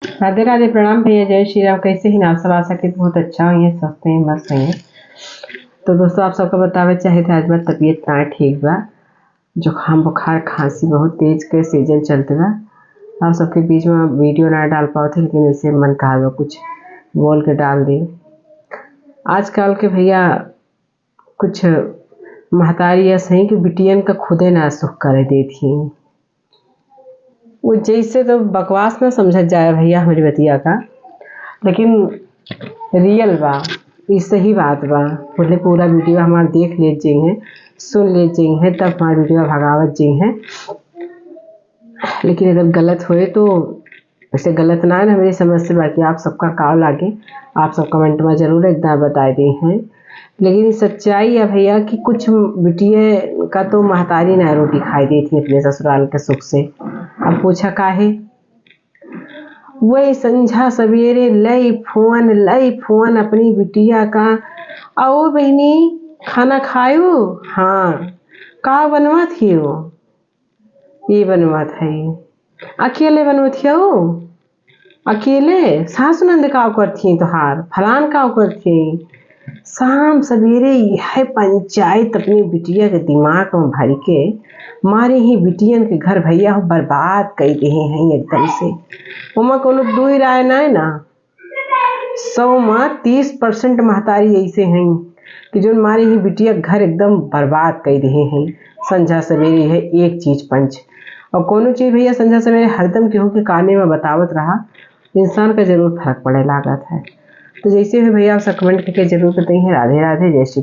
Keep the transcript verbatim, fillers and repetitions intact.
राधे राधे, प्रणाम भैया, जय श्री राम। कैसे हैं आप सब? आशा की बहुत अच्छा होइहैं, स्वस्थ हैं, मस्त हैं। तो दोस्तों, आप सबका बतावे चाहे थे, आज हमार तबीयत ना ठीक बा, जुकाम बुखार खांसी बहुत तेज के सीजन चलते बा। आप सबके बीच में वीडियो ना डाल पावत है, लेकिन ऐसे मन कहा बा कुछ बोल के डाल दी। आजकल के भैया कुछ महतारी ऐसे हैं कि बिटियन का खुदे ना सुख करे देती हैं। वो जैसे तो बकवास ना समझत जाए भैया हमारी बतिया का, लेकिन रियल बा, ये सही बात बा। बोले पूरा वीडियो हमार देख ले जइहैं, सुन ले जइहैं, तब हमार वीडियो भगावत जइहैं। लेकिन अगर गलत होए तो वैसे गलत ना है ना मेरी समझ से, बाकी आप सबका काव लागे, आप सब कमेंट में जरूर एक बार बताए देइहैं। लेकिन सच्चाई है भैया कि कुछ बिटिया का तो महतारी ना रोटी खाई देती अपने ससुराल के सुख से। अब पूछा काहे? वही संझा सवेरे लई फोन, लई फोन अपनी बिटिया का, "आओ बहिनी, खाना खायो?" "हाँ।" "का बनवा थियो?" "ये बनवा था।" "अकेले बनवा थियो?" "अकेले?" "सासु नंद का करती तोहार? फलान का करती?" शाम सवेरे यह पंचायत अपनी बिटिया के दिमाग में भर के मारे ही बिटियन के घर भैया हो बर्बाद कर दिए हैं एकदम से। ओमा कोनो दुई राय ना है ना, सौ में तीस परसेंट महतारी ऐसे हैं कि जो मारे ही बिटिया के घर एकदम बर्बाद कर दिए हैं। संझा सवेरे यह एक चीज पंच, और कोनो चीज भैया संझा सवेरे हरदम केहू के काने में बतावत रहा, इंसान का जरूर फर्क पड़े लागत है। तो जैसे भी भैया आप सब कमेंट करके जरूर बताइए। राधे राधे, जय श्री